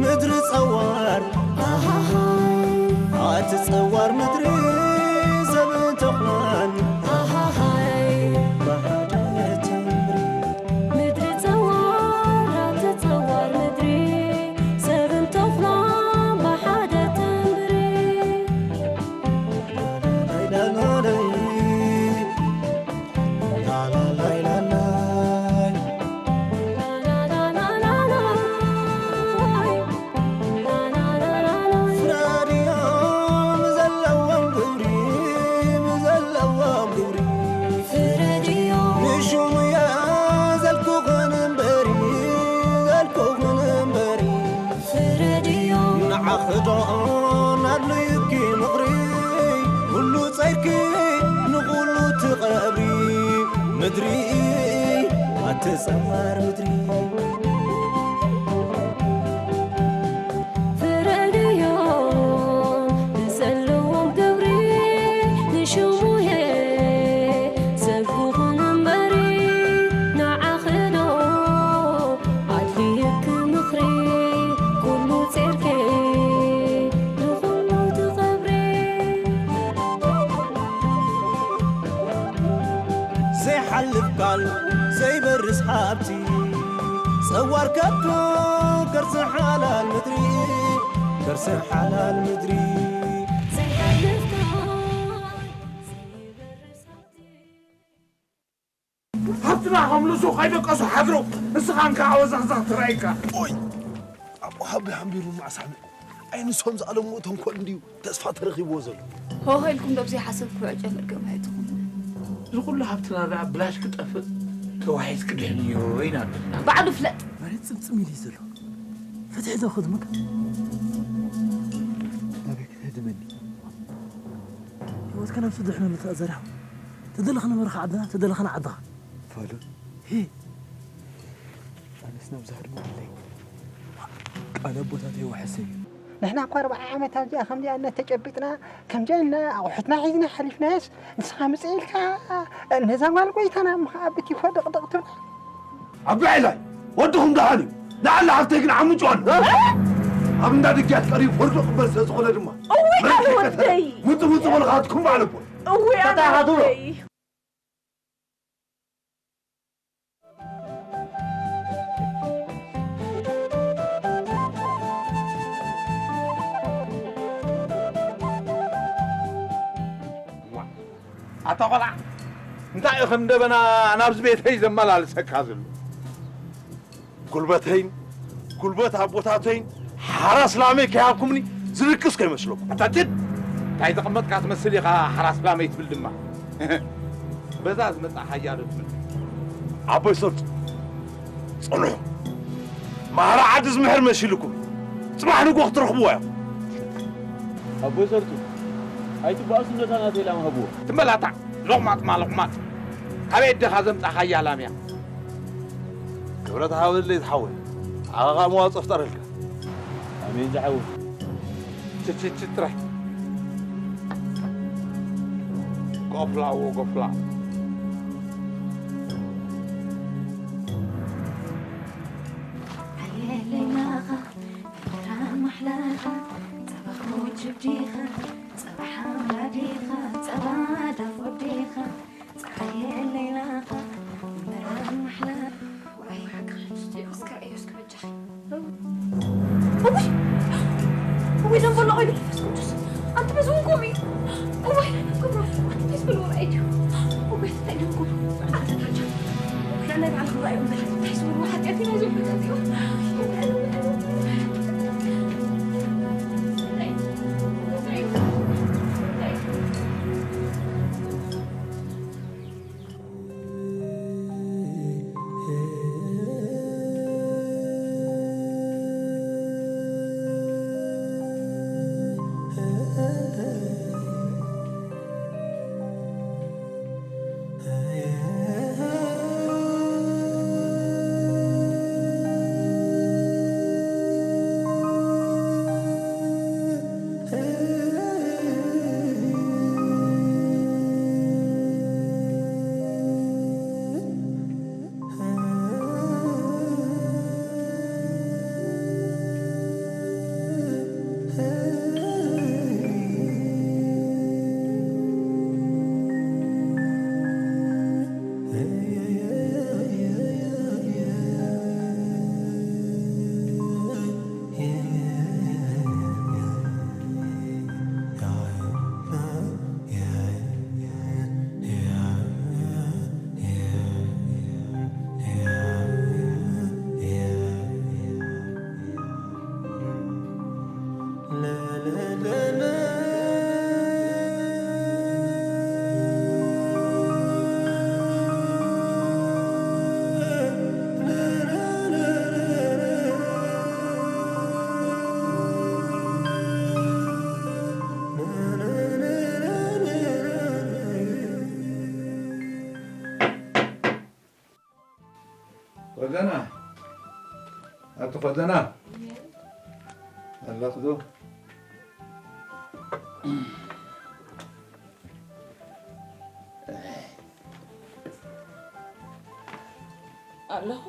ምድሪ ጸዋር ኣቲ ጸዋር ምድሪ ሰብን ተኹላን ብሓደ ተንብሪ። ምድሪ ጸዋር ኣቲ ጸዋር ምድሪ ሰብን ተኹላን ብሓደ ተንብሪ። ፍረድዮም ዘለዎም ግብሪ፣ ብዘለዎም ግብሪ። ፍረድዮም። ንሹምያ ዘልኩኽን እምበሪ፣ ዘልኩኽን እምበሪ። ፍረድዮም። ንዓኽዶ ናድልዩኪ ምኽሪ፣ ኩሉ ጸይርኪ ንኹሉ ትቐብሪ። ምድሪ ኣቲ ጸዋር ምድሪ። ፍረድዮም ብዘለዎም ግብሪ፣ ንሽሙየ ዘልኩኽን እምበሪ፣ ንዓኽዶ ኣድልየኪ ምኽሪ፣ ኩሉ ጸይርኪ ንኹሉ ትቐብሪ። ዘይሓልፍ ቃል ዘይበርስ ሃብቲ ጸዋር ከብቱ ከርሲ ሓላል ምድሪ ከርሲ ሓላል ምድሪ። ዘይሓልፍ ቃል ዘይበርስ ሃብቲ። ሃብትና ከምልሱ ከይደቀሱ ሓድሩ ንስኻን ከዓ ወዘኽዘኽ ትረኣይካ። ኦይ ኣቦ ሃቢ ሓምቢሩ ማዕሳሚ ኣይ ንሶም ዝኣለምዎ ተንኮል እንድዩ ተስፋ ተረኺብዎ ዘሎ። ሆሆ ኢልኩም ዶ ብዘይ ሓሰብ ክውዕጨ መርገም ኣይትኹም። እዚ ኩሉ ሃብትና ደኣ ብላሽ ክጠፍእ ተዋሒስ ክድሕን እዩ ኢና ኣለና። ባዕሉ ፍለጥ። መሬት ጽምጽም ኢሉ እዩ ዘሎ። ፍትሒ ዶ ክህድመካ? ናበይ ክትህድመኒ? ህይወትካ ናብ ስደት ንመጽእ ዘርሓ። ተደለኻ ነበርካ ዓድና፣ ተደለኻ ንዓድኻ። ፋሉን። ሂ። ኣነስ ናብዚ ሃድሞ ኣለይ። ቃል ኣቦታተይ ዋሕስ እዩ። ንሕና እኳ ኣርብዓ ዓመት ኣብዚኣ ከምዚኣ እናተጨቢጥና፣ ከምዚኣ ኢልና ኣቑሑትና ሒዝና ሓሊፍናዮስ፣ ንስኻ ምጽእ ኢልካ ነዛ ጓል ጎይታና እሞ ኸዓ ብቲፎ ድቕድቕ ትብላ። ኣባይ ኢላይ፣ ወድኹም ደሓን እዩ። ንዓላ ሃብተይ ግን ዓምጭዋን። ኣብ እንዳ ድግያት ቀሪቡ ፍርዱ ክበል ስለ ዝኾነ ድማ። እወ፣ ኣነ ወደይ። ምጽእ ምጽእ በሉ፣ ካትኩም በዓል ኣቦ። እወ፣ ኣነ ፈታሃቱ። ወደይ። ዋ፣ ኣታ ቆልዓ፣ እንታይ እዩ ከም ደበና ናብዚ ቤተይ ዘመላልሰካ ዘሎ? ጉልበተይን ጉልበት ኣቦታተይን ሓራስ ላመይ ከይሃብኩምኒ ዝድቅስ ከይመስለኩም። ኣታ ድድ! እንታይ ዘቐመጥካ ትመስል ኢኻ ሓራስ ላመይ ትብል ድማ? በዛ ዝመጽኣ ሓያሎ ትብል። ኣቦይ ሰርጡ፣ ጽንሑ። ማህራ ዓዲ ዝምሕር መሲልኩም። ጽባሕ ንግሆ ክትረኽብዎ እዮም። ኣቦይ ሰርጡ፣ ኣይትበኣሱ ነታ ናተይ ላም ሃብዎ። ትመላታ ሎቕማጥ ማ ሎቕማጥ። ካበይ ኣደኻ ዘምጻኻያ ላም እያ? ክብረት ሃበለይ ዝሓወይ። ዓኻ ከኣ መዋጽኦ ፍጠረልካ። ኣሜን ዝሓወይ። ችችች ጥራይ። ጎፍላዎ ጎፍላ። ኣየለይናኻ፣ ኤርትራ ማሕላኻ፣ ጸባኻ ወጅብ ዲኻ፣ ጸባ ሓምራ ዲኻ፣ ጸባ ዳፎ ዲኻ፣ ጸሓየ ለይላኻ፣ መራር ማሕላ። ዋይ፣ ሓቂ ክሕጅ እስከ እዮ እስከ በጃኺ። እውይ! እውይ፣ ዘንበሎ ኮይኑ መንፈስ ቅዱስ። ኣንቲ በዚ እውን ከምኡ እዩ። እውይ፣ ክብሮ፣ ኣንቲ ደስ በልዎ ርኣይ ድዩ? እውይ፣ እንታይ ድዩ ክብሮ? ኣንቲ ታጃ። እውይ፣ ኣነ ባዕልኹም ርኣዩ እምበር፣ እንታይ ዝበልዎ ሓጢኣት ኢና እዚኦም እዚኦም? ኮደና፣ ኣቲ ኮደና፣ ኣለኽዶ? ኣለኹ።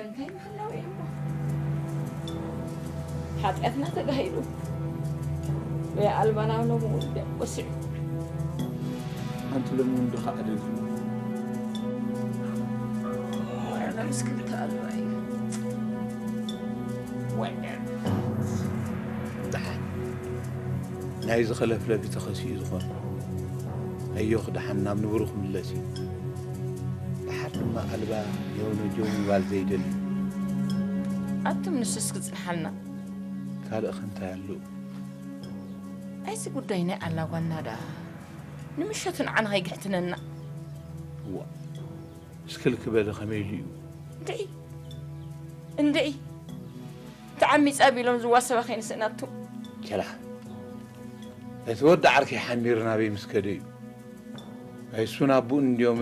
እንታይ ምሕላው እየ እሞ? ሓጢኣትና ተጋሂዱ። ወይ ኣልባና ሎሚ እውን ደም ወሲዑ። ኣንቲ ሎሚ እውን ዶ ከኣ ደጊሙ? ዋላ ምስ ክልተ ኣልባ እዩ። ወደ። ደሓን። ናይዚ ከለፍለፊ ተኸሲኡ ዝኾነ። ኣዮኽ ደሓን ናብ ንቡሩ ክምለስ እዩ። ደሓር ድማ ኣልባ የውነጀው ምባል ዘይደሊ። ኣቱም ንሱስ ክጽንሓልና። ካልእ ኸ እንታይ ኣሎ? ኣይዚ ጉዳይ ናይ ኣላ ጓልና ደኣ ንምሸቱ ንዓና ከይግሕትነና። እዋ፣ እስክልክ በሊ ከመይ ኢሉ እዩ? እንድዒ፣ እንድዒ፣ ተዓሚጻ ቢሎም ዝዋሰባ ከይንስእን ኣቱም። ቸላ፣ እቲ ወዲ ዓርከይ ሓሚር ናበይ ምስ ከደ እዩ? ኣይሱን ኣቡኡን እንድዮም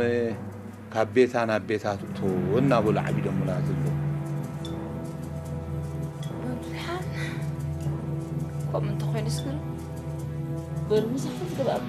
ካብ ቤታ ናብ ቤታ ትእቶ እናበሉ ዓቢዶምላ ዘለዉ። ብሓን ከምኡ እንተኾይኑስ ግን በሉ ምሳኹም ግበሩ።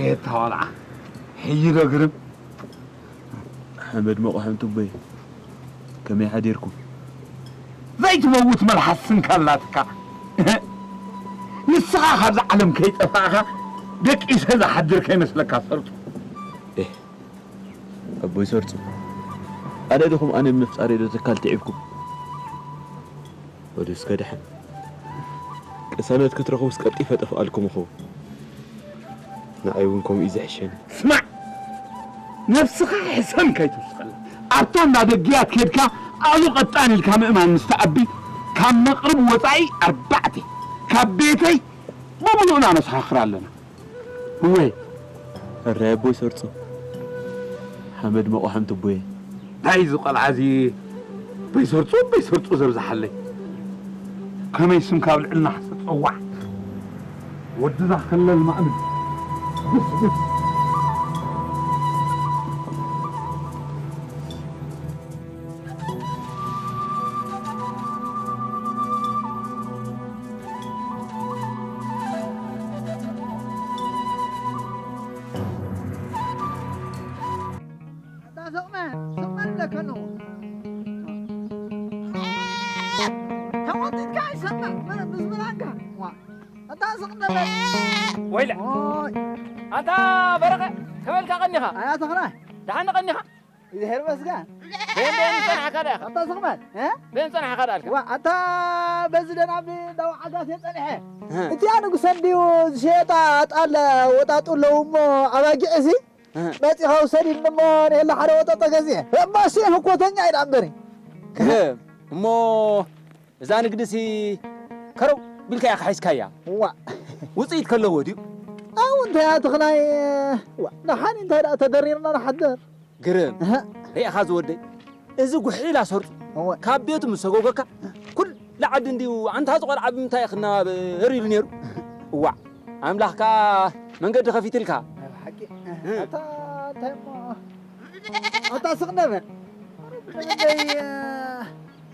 ኤታ ቆልዓ፣ ሕጂ ዶ ግርም? ሓመድ መቑሐም ትቦይ፣ ከመይ ሓዲርኩም? ዘይትመውት መልሓስ ስንካ ኣላትካ። ንስኻ ካብዛ ዓለም ከይጠፋእኻ ደቂሰ ዝሓድር ከይመስለካ ሰርጡ። ኤህ፣ ኣቦይ ሰርጹ፣ ኣነ ድኹም ኣነ ምፍጣረይ ዶ ተካል ትዒብኩም? በሉ እስከ ደሓን ቅሳነት ክትረኽቡስ ቀልጢፈ ጠፍኣልኩም እኹ። ንዓይ እውን ከምኡ እዩ ዝሕሸኒ። ስማዕ፣ ነብስኻ ሕሰም ከይትውስኸላ። ኣብታ እንዳ ደግያት ከድካ ኣሉ ቀጣን ኢልካ ምእማን ምስ ትኣቢ፣ ካብ መቕርብ ወጻኢ ኣርባዕተ፣ ካብ ቤተይ ብምሉእና ነሰኻኽር ኣለና። እወ። ሕራይ ኣቦይ ሰርጹ። ሓመድ መቑሐም ትቦየ። እንታይ እዚ ቆልዓ እዚ በይ ሰርጹ፣ በይ ሰርጹ ዘብዝሓለይ? ከመይ ስም ካብ ልዕልና ሓሰ ጸዋዕ? ወድዛ ከለል ማእምን። ብስ፣ ብስ። ኣታ ስቕ በል፣ ስቕ በል እብለካ ኣለኹ። ተቖጢጥካ ኣይሰምዕ፣ ምን-፣ ምስ ምናንካ። ዋ፣ ኣታ ስቕ በል። ወይለ። ኦይ። ኣንታ በረኸ፣ ከመይ ኢልካ ቀኒኻ? ኣያ ተኽላይ። ደሓን ቀኒኻ? ይድሕር መስጋን። በየን በየን ጸናሕካ ደኣ ኢኻ? ኣታ ስቕ በል፣ እ? በየን ጸናሕካ ደኣ ኢልካ? ዋ፣ ኣታ በዚ ደናብ ዳዋ ዓጋሴ ጸኒሐ። እ። እቲኣ ንጉሰ እንድዩ ዝሸየጣ ኣጣል ወጣጡ ኣለዉ እሞ ኣባጊዕሲ እ። መጺኻ ውሰድ ኢሉኒ እሞ ንኤላ ሓደ ወጠጦ ገዚኤ። እሞ እሱ ህኮተኛ ኢላ እምበሪ። ግርም። እሞ እዛ ንግድሲ ከረው ቢልካ ኢኻ ሒዝካያ። ዋ። ውጽኢት ከለዎ ድዩ? ኣው እንታይ ኣትኽናይ፣ ዋ፣ ደሓን እንታይ ደኣ ተደሪርና ንሓድር። ግርም። እህ። ሪኢኻ ዝወደይ፣ እዚ ጉሒላ ሰርጡ እወ። ካብ ቤቱ ምስ ሰጎገካ፣ ኩላ ዓዲ እንድዩ፣ ኣንታ እዚ ቆልዓ ብምንታይ ክነባብር ኢሉ ነይሩ። እዋዕ፣ ኣምላኽ ከኣ መንገዲ ከፊትልካ። ናይ ብሓቂ፣ እህ። ኣታ እንታይ እሞ፣ ኣታ ስቕ ነበል። ንምንታይ፣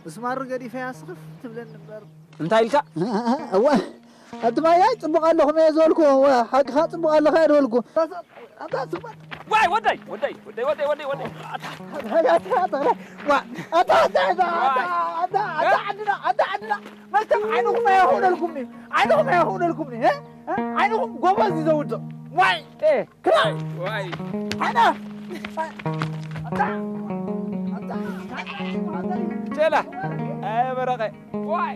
ምስማር ገዲፈያ ስኽፍ ትብለኒ እምበር። እንታይ ኢልካ? እወ፣ ኣቲ ባያይ ጽቡቕ ኣለኹም እየ ዝበልኩ። እወ፣ ሓቅኻ ጽቡቕ ኣለኻ እየ ዝበልኩ። ዋይ፣ ወደይ፣ ወደይ፣ ወደይ፣ ወደይ፣ ወደይ፣ ወደይ። ኣታ፣ ኣታ፣ ኣታ፣ ኣታ፣ ዋ፣ ኣታ፣ ኣታ፣ ኣታ፣ ዋይ። ኣታ፣ ኣታ፣ ኣታ፣ ዓድና፣ ኣታ፣ ዓድና። መቸም ዓይንኹም ኣይኾነልኩምኒ፣ ዓይንኹም ኣይኾነልኩምኒ፣ እ? እ? ዓይንኹም ጎበዝ እዩ ዘውድቕ። ዋይ፣ እ፣ ክላ፣ ዋይ። ዓይና። ኣታ፣ ኣታ፣ ኣታ፣ ጨላ፣ ኣይ፣ በረቐ። ዋይ።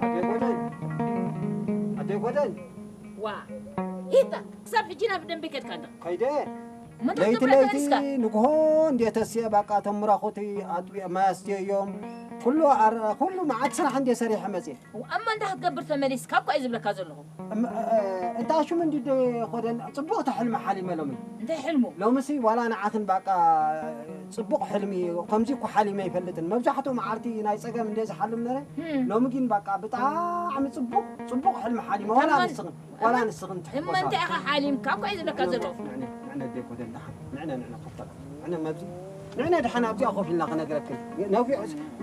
ኣደይ ኮደን፣ ኣደይ ኮደን። ዋ፣ ኢታ፣ ክሳብ ሕጂ ናብ ደንበ ከድካ እንዳ። ከይደ። መን ለይቲ ትገብር ለይቲ ተንስካ? ንግሆ እንዴ ተስየ፣ ባቃ፣ ተምራኹቲ ኣጥቢያ ማይ ኣስትየዮም። ኩሉ ኣረ-፣ ኩሉ መዓት ስራሕ እንዴ ሰሪሐ መጽየ። እሞ እንታይ ክትገብር ተመሊስካ እኮ እየ ዝብለካ ዘለኹ። እም-፣ እ-፣ እ-፣ እንታ ሽም እንዲ ዶ ኮደን ጽቡቕ ተሕልሚ ሓሊመ ሎሚ። እንታይ ሕልሙ? ሎምሲ ዋላ ንዓኽን ባቃ ጽቡቕ ሕልሚ ከምዚ እኮ ሓሊመ ኣይፈልጥን። መብዛሕትኡ መዓልቲ ናይ ጸገም እንደ ዝሓልም ነረ። ህም። ሎሚ ግን ባቃ ብጣዕሚ ጽቡቕ፣ ጽቡቕ ሕልሚ ሓሊመ። ዋላ ተመን-፣ ንስኽን፣ ዋላ ንስኽን እሞ ትሕጎሳ። እንታይ ኢኻ ሓሊምካ እኮ እየ ዝብለካ ዘለኹ። ንዕነ፣ ንዕነ፣ ንዕነ ደይ ኮደን ደሓን። ንዕነ፣ ንዕነ ኮፍ በል። ንዕነ መብዚ፣ ንዕነ ደሓን ኣብዚኣ ኮፍ ኢልና ክነግረክን። ነውፊ፣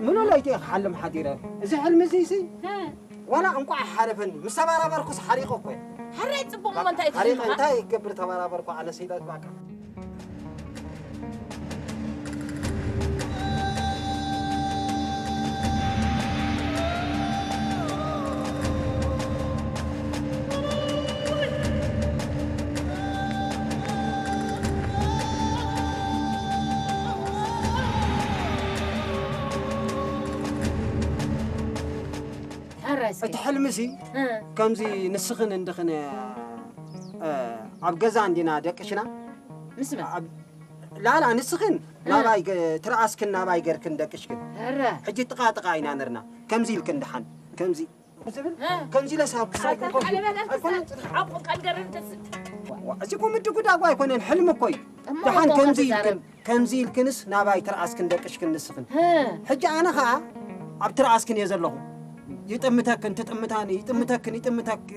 ምሉእ ለይቲ እየ ክሓልም ሓዲረ። እዚ ሕልሚ እዚ ሲ፣ ህም። ዋላ እንቋዕ ሓለፈኒ፣ ምስ ተባራበርኩስ ሓሪቐ እኮ እየ። ሕራይ ጽቡቕ እሞ እንታይ ሓሪቐ ትስምዓ? እንታይ ክገብር ተባራበርኩ ኣነ ሰይጣን ባካ። ሕራይ እስኪ። እቲ ሕልምሲ እ። ከምዚ ንስኽን እንድኽን፣ እ፣ ኣብ ገዛ እንዲና ደቅሽና። ምስ መን? ኣብ ላላ ንስኽን እ። ናባይ ገ-፣ ትርኣስክን ናባይ ገርክን ደቅሽክን። ሕረ። ሕጂ ጥቓ ጥቓ ኢና ነርና። ከምዚ ኢልክን ደሓን። ከምዚ ዝብል እ። ከምዚ ለሳብ ክሳይ ኣታ ኮፍ ካልበ ኣይኮነን። ኣታ ዓቑ ቀንገርን ተስ-፣ ዋ፣ እዚ እኮ ምድጉዳጉ ኣይኮነን፣ ሕልሚ እኮ እዩ። እሞ ደሓን እሞ ከምዚ ከትዛረብ። ኢልክን፣ ከምዚ ኢልክንስ ናባይ ትርኣስክን ደቅሽክን ንስኽን። እ። ሕጂ ኣነ ኸኣ ኣብ ትርኣስክን እየ ዘለኹ። ይጥምተክን፣ ትጥምታኒ፣ ይጥምተክን፣ ይጥምተክ-፣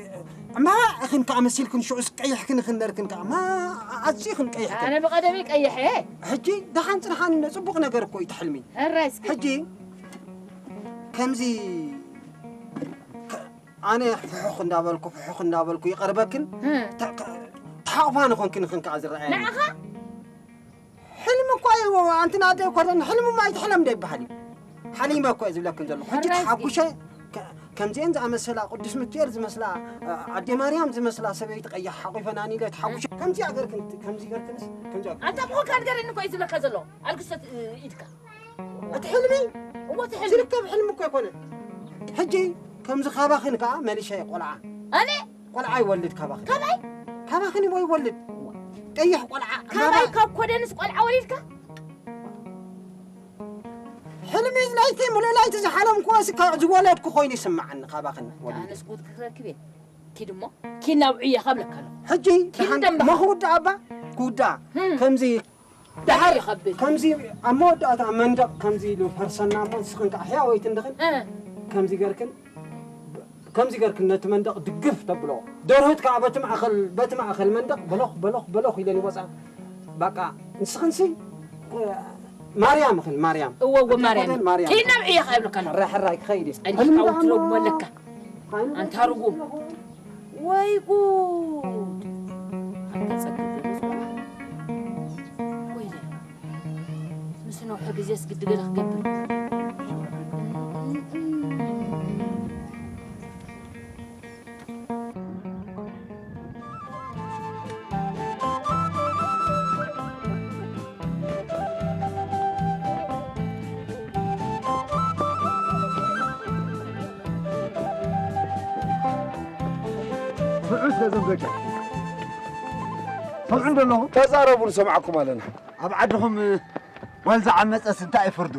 እማ እኽን ከኣ መሲልክን ሽዑስ ቀይሕክን እኽን ነርክን ከኣ፣ እማ ኣዝኽን ቀይሕክን። ኣነ ብቐደመይ ቀይሕ እየ። ሕጂ ደሓን ጽንሓኒ፣ ጽቡቕ ነገር እኮ እዩ እቲ ሕልሚ። ሕራይ እስኪ። ሕጂ ከምዚ ከ-፣ ኣነ ፍሑኽ እንዳበልኩ፣ ፍሑኽ እንዳበልኩ ይቐርበክን፣ እ። ተ-፣ ከ-፣ ተሓቑፋኒ ኾንክን፣ ኽን ከኣ ዝረኣየኒ። ንዓኻ? ሕልሚ እኮ እዩ፣ ኣንቲ ናተይ ኮተን፣ ሕልሚ እማ ኣይትሕለም ዶ ይበሃል እዩ? ሓሊመ እኮ እየ ዝብለክን ዘለኹ። ሕጂ ሕራይ እስኪ። ተሓጉሸ፣ ከ-፣ ከምዚአን ዝኣመሰላ ቅዱስ ሚካኤል ዝመስላ፣ እ፣ ኣዴ ማርያም ዝመስላ ሰበይቲ ቀያሕ ሓቑፈናኒ ኢለ ተሓጉሸ። ከምዚ ኣገርክን፣ ከምዚ ገርክንስ፣ ከምዚ ኣገርክን። ኣንታ ብኾንካ ንገረኒ እኮ እዩ ዝብለካ ዘሎ። ኣልግሶት፣ እ፣ ኢድካ። እቲ ሕልሚ እሞ እቲ ሕልሚ። ዝርከብ ሕልሚ እኮ ኣይኮነን። ሕጂ ከምዚ ካባኽን ከኣ መሊሸ ቆልዓ። ኣነ ቆልዓ ይወልድ ካባኽን ካባይ ካባኽን እሞ ይወልድ ቀይሕ ቆልዓ ካባይ ካብ ኮደንስ ቆልዓ ወሊድካ ሕልሚ ናይቲ ሙሉእ ናይቲ ዝሓለምክዎ እስካ ዝወለድኩ ኮይኑ ይስምዓኒ ካባኽን ወሊደ ኣነስ ጉድ ክረክብ እየ ኪድ እሞ ኪድ ናብ ዕዮ ካብለካ ኣሎ ሕጂ ኪድ ደሓን ደምበኻ። ሞ ክውዳእ እባ ክውዳእ ህም። ከምዚ ዳሓር ይኸብል ከምዚ ኣብ መወዳእታ መንደቕ ከምዚ ኢሉ ፈርሰና እሞ ንስኽን ከዓ ሕያወይት እንድኽን እ፣ ከምዚ ገርክን ከምዚ ገርክን ነቲ መንደቕ ድግፍ ተብሎ ደርሁት ከዓ በቲ ማእኸል በቲ ማእኸል መንደቕ በሎኽ በሎኽ በሎኽ ኢለን ይወፃ በቃ ንስኽንሲ እ፣ ማርያም እኽል ማርያም እወ እወ ማርያም ተቆደን ማርያም ኪድ ናብ ዕዮ ካብለካ ኣሎ ሕራይ ሕራይ ክኸይድ እየ ጸኒሕካ ውትረጉመለካ ኣንታ ርጉም ወይ ጉድ ኣንታ ጸግብ ደረስኩ ወይለ ምስ ነውሐ ግዜስ ግዲ ገለ ክገብር ስዑት ነዞም ደቂ ሰምዑ እንደለኹ ተዛረቡ ንሰምዓኩም ኣለና ኣብ ዓድኹም ጓል ዝዓመፀስ እንታይ እዩ ፍርዱ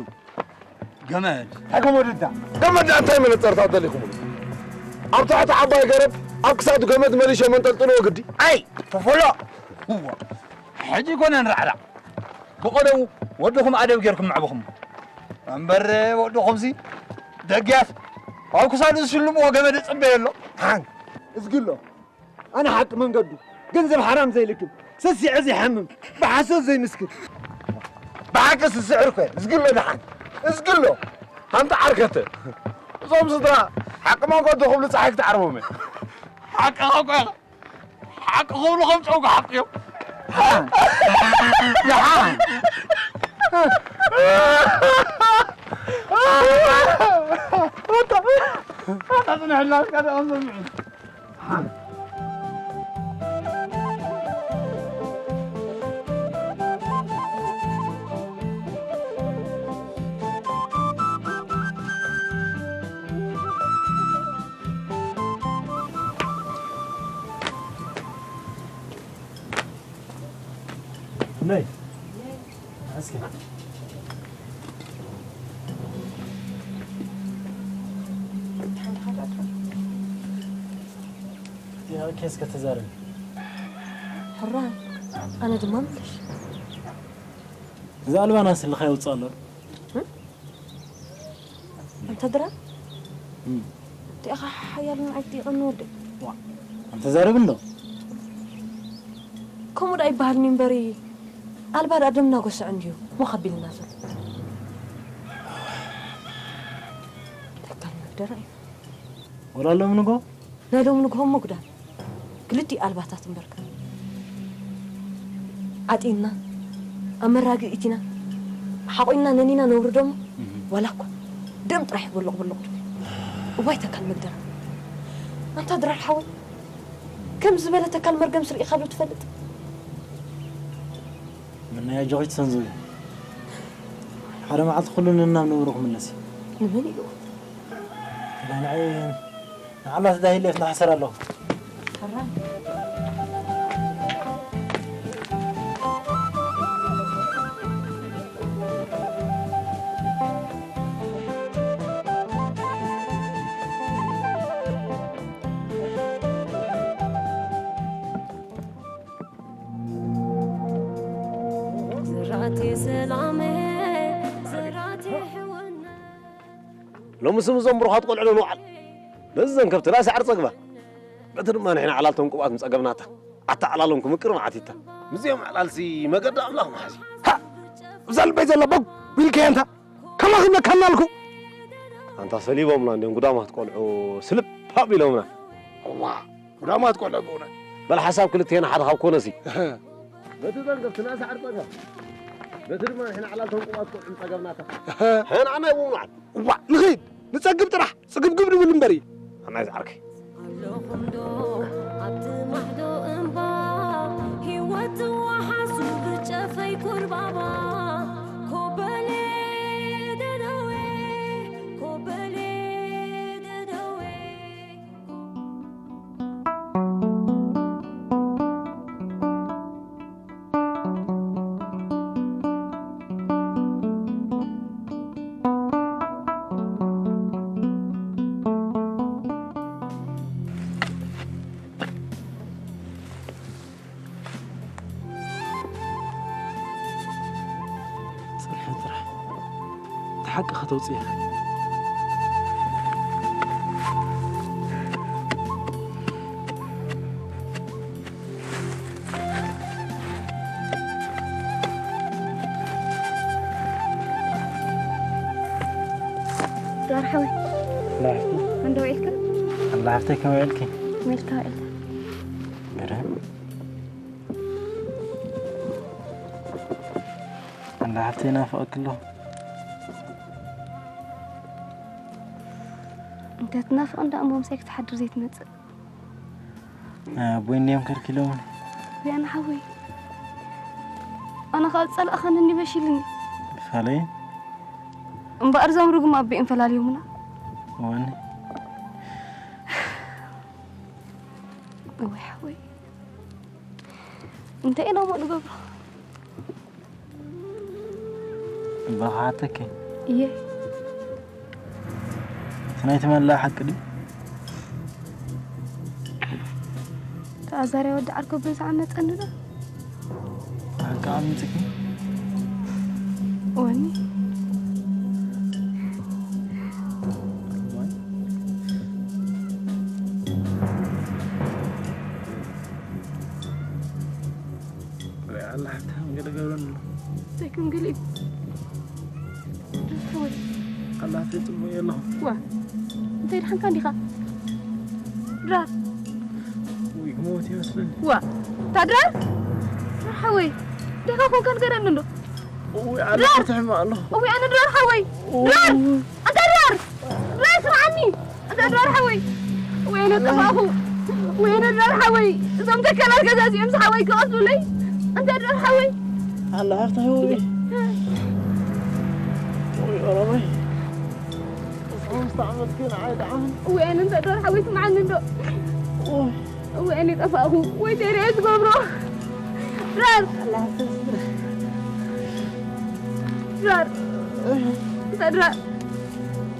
ገመድ እንታይ ገመድ እንዳ ገመድ እንታይ መነፀርታት ደሊኹም ኣብ ትሕቲ ዓባይ ገረብ ኣብ ክሳዱ ገመድ መሊሸ መንጠልጥልዎ ግዲ ኣይ ተፈሎ ሕጂ ኮነ ንራዕራዕ ብቐደሙ ወድኹም ኣደብ ጌርኩም ምዕብኹም እምበር ወድኹምሲ ደጊያት ኣብ ክሳዱ ዝሽልምዎ ገመድ እጽበየ ኣሎ ሓን እዝግሎ ኣነ ሓቂ መንገዱ ገንዘብ ሓራም ዘይልክም ሰሲዐ ዘይሓምም ብሓሶት ዘይምስክር ብሓቂ ስስዕር ኮ እዝግሎ ደሓን እዝግሎ ኣንተ ዓርከተ እዞም ስድራ ሓቂ መንገዱ ክብሉ ፀሓይ ክትዓርቦም ሓቂ ኮ ሓቂ ክብሉ ከም ጨው ክሓፍጥዮም ደሓን ኣታ ጽንሕላ እስካ ደኣ ሰምዑ ነይ እስኪ ኦኬ እስከ ተዛረቢ ሕራይ ኣነ ድማ ምልሽ እዛ ኣልባና ስልኻ ይውፅእ ኣሎ ኣንተ ድራ እቲኣኻ ሓያልን ኣይትይቐኒ ወደይ ኣንተ ዛረብ እንዶ ከምኡ ዳ ይበሃልኒ እምበሪ ኣልባ ዳ ደምና ጎስዐ እንድዩ ሞ ከቢልና ዘሎ ተካል መግደራ እዩ ወላ ሎም ንጎ ናይ ሎም ንግሆ መጉዳል ክልቲኡ ኣልባታት እምበርካ ዓጢንና ኣብ መራግእ እቲና ሓቑንና ነኒና ነውርዶሞ ዋላ እኳ ደም ጥራሕ ይቦልቕ ቦልቕ ድብል እዋይ ተካል መግደራ ኣንታ ድራር ሓወይ ከም ዝበለ ተካል መርገም ስርኢኻ ዶ ትፈልጥ ምናይ ኣጆኺ ትሰንዝዊ ሓደ መዓልቲ ኩሉ ንናብ ንብሩ ክምለስ እዩ ንመን ኢሉ ንዓይ ንዓላ ትዳሂለ ፍናሕሰር ኣለኹ ዝራእቲ ሰላመ ዝራእቲ ሕወነ ሎሚ ስም እዞም ብሩኻት ቆልዑ ዶ ንውዓል ነዘን ከብትና ሳዕሪ ጸግባ በቲ ድማ ንሕና ዓላልቶም ቅብኣት ምጸገብናታ ኣታ ዓላሎም ክምቅር መዓቲታ ምስዚኦም ዓላልሲ መገዲ ኣምላኽ መሓዚ እዛ ልበይ ዘላ ቦግ ቢልከያ እንታ ከማኽም ነካናልኩ ኣንታ ሰሊቦምና እንዲዮም ጉዳማት ቆልዑ ስልፕ ኣቢሎምና እዋ ጉዳማት ቆልዑ ብእውነት በል ሓሳብ ክልቴና ሓደ ካብ ኮነሲ በቲ ዘንገብ ትናሳዕር ጸገም በቲ ድማ ንሕና ዕላል ተንቁባት ቆልዑ ጸገምናታ ሕና ናይ ውምዓት እዋ ንኸይድ ንጸግብ ጥራሕ ጽግብግብ ንብል እምበር እዩ ኣናይ ዝዓርከይ ኣለኹምዶ ኣብቲ ማሕዶ እምባ ህይወት ትወሓሱ ብጨፈይ ኩርባባ ኮበሌ ደደወ ኮበሌ ደደወ ሓቂ ከተውፅእ ኢኻ። ዳርሓዊ እንዶ ኢልካ ኣላ ሓፍተይ ከመይ ኢልኪ? ሜልካ ኢልካ ገረም ኣላ ሓፍተይ ናፍቐኪ ኣለኹ። እንተ ትናፍቕ እንዳ እሞ ምሳይ ክትሓድር ዘይትመጽእ ኣቦይ እንዲዮም ከልኪሎምን። ቢያና ሓወይ ኣነ ካብ ዝጸላእኻኒ እንዲ መሺልኒ ፋለይ እምበኣር እዞም ርጉም ኣቦኦም ፈላልዮምና ወኒ እወይ ሓወይ እንታይ ኢና እሞ ንገብሮ በኻዓተኪ እየ እቲ ናይ ተመላ ሓቂ ድዩ ተኣዛርያ ወዲ ዓርኮ በዛ ዓመፀኒ ዶ ሓቂ ዓሚፅኪ ወኒ ኣላ ሓብታ ገለ ገብረኒ እንታይ ከም ገሊኡ ሓወይ ኣላ ተፅሞ የለኹ ዋ እንታይ ድሓንካ እንዲኻ ድራር ወይ ክሞት ይመስለኒ ዋ ታድራር ሓወይ ዲኻ ኮንካ ንገረኒ እንዶ ወይ ኣላ ትሕማ ኣለኹ እዊ ኣነ ድራር ሓወይ ድራር ኣንታ ድራር ድራር ስምዓኒ ኣንታ ድራር ሓወይ ወይነ ጠፋኹ ወይነ ድራር ሓወይ እዞም ተከላት ገዛዚኦም ዝሓወይ ክቐትሉለይ ኣንታ ድራር ሓወይ ኣላ ሓፍታ ወይ ወይ ኦሮሞይ እስኹም ዝተዓመት ግን ዓይ ደዓም ወይነ ኣንታ ድራር ሓወይ ስምዓኒ እንዶ ወይ ወይኔ ጠፋእኹ ወይ ቴሬ ትገብሮ ድራር ድራር እንታይ ድራር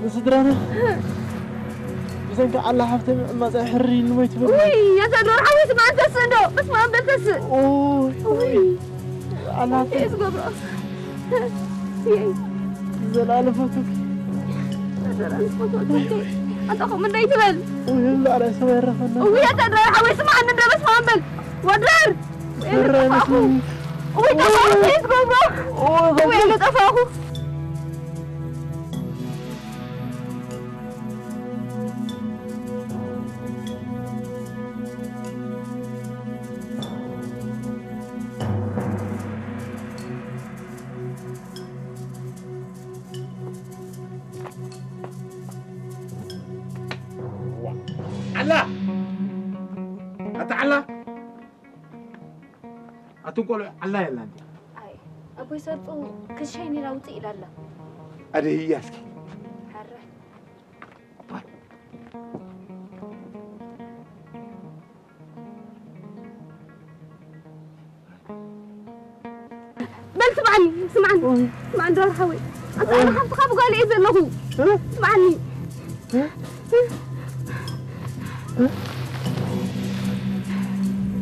ንስድራና ብሰንኪ ዓላ ሓፍተይ ምዕማፀ ሕሪ ኢሉ ወይ ትብል ውይ ኣንታ ድራር ሓወይ ስማ እንተስእ እንዶ በስመ ኣብ በል ተስእ ኦይ ውይ ዓላ እንታይ ዝገብሮ ዘላለም ፈቱኪ ኣንታ ከምኡ እንታይ ትበል ወይ ላዕላይ ሰው ያረፈና እውይ ኣታ ድራር ሓወይ ስምዓኒ እንዶ በስመ ኣብ በል ወድራር ዝራ ይመስለኒ እውይ ጠፋኹ እንታይ ትገብሮ እውይ ኣነ ጠፋኹ ዓላ ኣታ ዓላ ኣቱም ቆልዑ ዓላ የላን ኣይ ኣቦይ ሰርጡ ክሸይ ኔራ ውፅእ ኢላ ኣላ ኣደህያ እስኪ ሓረ በል ስምዓኒ ስምዓኒ ስምዓኒ ድራር ሓወይ ኣንታ ኣነ ሓፍትኻ ብጓል እየ ዘለኹ ስምዓኒ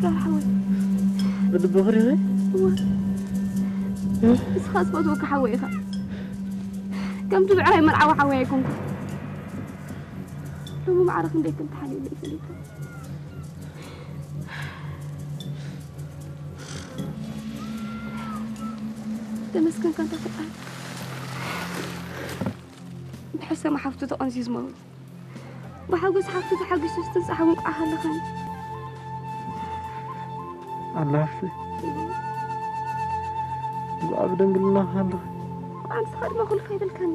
ድራር ሓወይ ብልብኺ ዲኺ እዋ ንስኻ ዝፈትወካ ሓወይ ኢኻ ከምቲ ብዕራይ መርዓዊ ሓወይ ኣይኮንኩ ሎሚ ማዕረ ክንደይ ከም ተሓልየለይ ፈሊጠ ተመስገን ካንታ ፈጣሪ እንድሕር ሰማ ሓፍቱ ተቐንዝዩ ዝመውት ብሓጎስ ሓፍቱ ተሓጒሱ ዝተብፅሓ እውን ቋሕ ኣለኻኒ ኣላፍቲ ብኣብ ደንግልና ኣለኺ ቋንስኻ ድማ ኩልካ ይበልካኒ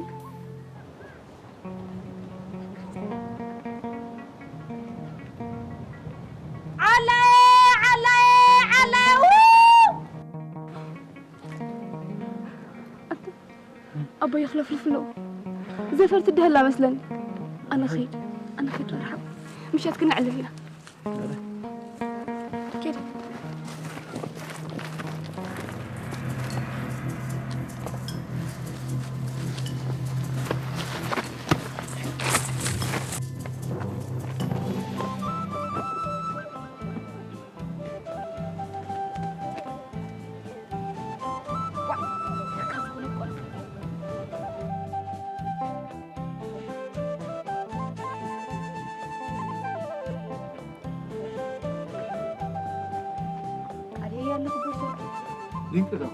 ዓላየ ዓላየ ዓላየ ኣቦይ ክለፍልፍ ኣለዎ ዘፈርቲ ደህላ መስለኒ ኣነ ኸይድ ኣነ ኸይድ ርሓብ ምሸት ክነዕልል ኢና ኬድ ኣለኹ ቦርሳ። ድንቂ ዶ?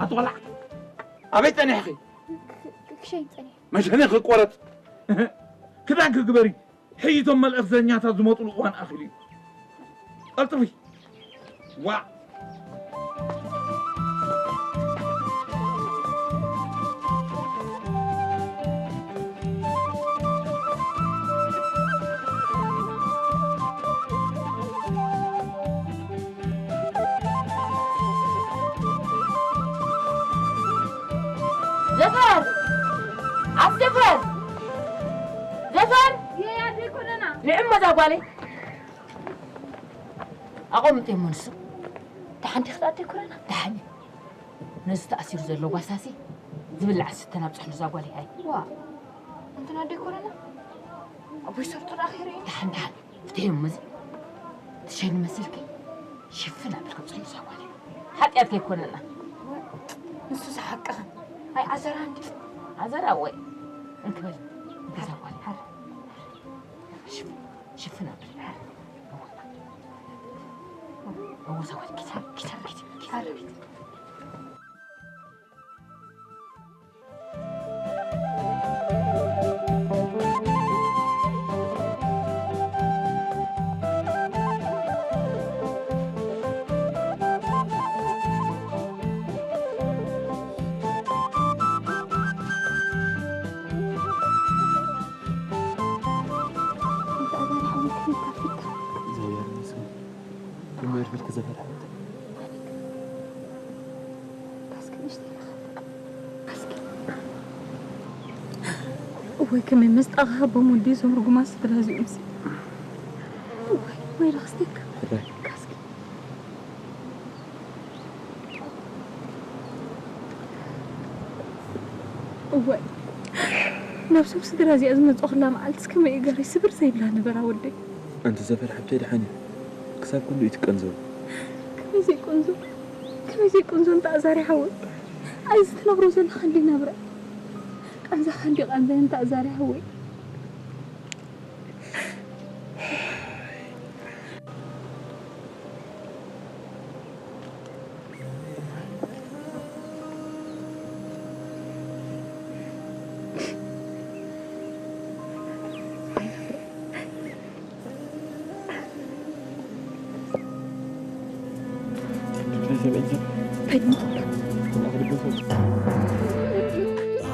ኣቶ ቆልዓ፣ ኣበይ ጸኒሕኺ? ክሸይን ጸኒሐ። መሸነ ክቆረጽ። ክዳን ክግበሪ። ሕይቶም መልእኽተኛታት ዝመጡሉ እዋን ኣኺሉ እዩ። ቀልጥፊ። ዋዕ። ዘፈር! ኣፍ ዘፈር! ዘፈር! የይ ኣደይ ኮነና። ንዕሞ እዛ ጓለይ። ኣቐምጥ እሞ ንሱ። ደሓን ዲኺ ኣደይ ኮነና? ደሓን እየ። ነዚ ተኣሲሩ ዘሎ ጓሳሲ ዝብላዕ ዝስተን ኣብፅሕሉ እዛ ጓለይ። ኣይ። ዋ፣ እንትን ኣደይ ኮነና? ኣቦይ ሰርጡ ደኣ ከይርኢ? ደሓን፣ ደሓን። ፍትሕዮም እዚ ትሸኒ መሰልኪ ሽፍን ኣቢልካ ብፅሕሉ ሳጓል ሓጢኣት ከይኮነና። ንሱ ዝሓቅኽን ኣይ ዓዘራ እንዲ። ዓዘራ ወይ እንክበል እንክዛጓል ሓር ሽፍን ሽፍን ኣብል እወ ሳጓል ኪታ ኪታ ኪታ ኪታ እወይ ከመይ መስጣኻ ቦም ወዲ ዞም ርጉማት ስድራ እዚኦም ሲ እወይ ወይ ዳኽስቴካ ካስኪ እወይ ነብሶም ስድራ እዚኣ ዝመፅኦ ክላ መዓልትስ ከመይ ገረይ ስብር ዘይብላ ነበራ ወደይ ኣንቲ ዘፈር ሓብተይ ደሓን እዩ ክሳብ ክንዱ እዩ ትቀንዘው ከመይ ዘይቀንዞ ከመይ ዘይቀንዞ እንተ ኣዛሪ ሓወይ ኣይ ዝትነግሮ ዘለኻ እንዲ ነብረ ቃንዛኻ እንዲ ቃንዛይ እንተ ኣዛሪ ሓወይ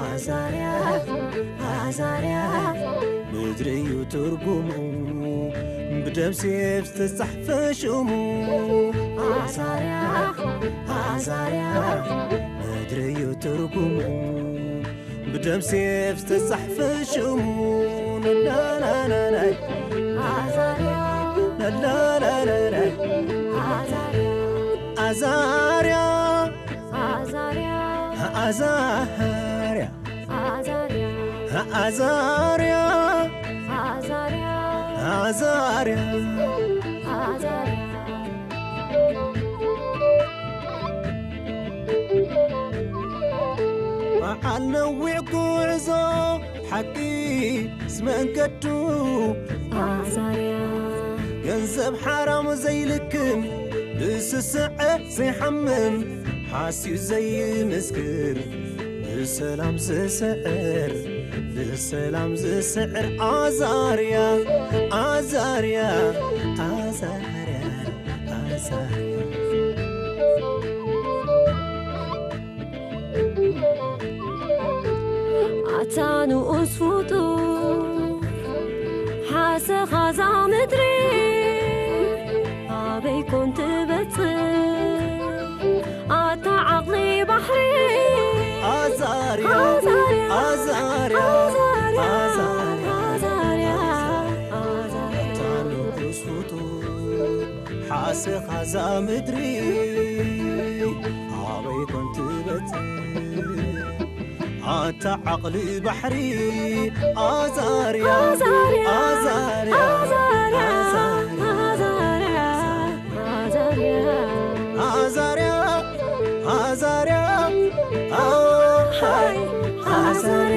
ኣዛርያ ኣዛርያ ምድሪ እዩ ትርጉሙ ብደም ሴፍ ዝተጻሕፈ ሽሙ ኣዛርያ ኣዛርያ ምድሪ እዩ ትርጉሙ ብደም ሴፍ ዝተጻሕፈ ሽሙ ነላላላላይ ኣዛርያ ነላላላላይ ኣዛርያ ኣዛርያ ኣዛርያ ኣዛርያ ኣዛርያ ኣዛርያ ኣዛርያ ኣዛርያ በዓል ነዊዕ ጉዕዞ ሓቂ ስመንገዱ ኣዛርያ ገንዘብ ሓራም ዘይልክም ብስስዐ ዘይሓምም ሓስዩ ዘይምስክር ብሰላም ዝስዕር ብሰላም ዝስዕር ኣዛርያ ኣዛርያ ኣዛርያ ኣዛርያ ኣታ ንኡስ ፍጡር ሓሰኻ እዛ ምድሪ ኣበይ ኮን ትበጽሕ ኣታ ዓቕሊ ባሕሪ ኣዛርያ ኣዛርያ ኣዛርያ ኣዛርያ ኣዛርያ ኣታ ንኡስ ፍጡር ሓሰኻ እዛ ምድሪ ኣበይ ኮን ትበጽሕ ኣታ ዓቕሊ ባሕሪ ኣዛርያ ኣዛርያ ኣዛርያ ኣዛርያ ኣዛርያ ኣዛርያ ኣሃይ ሓሳረ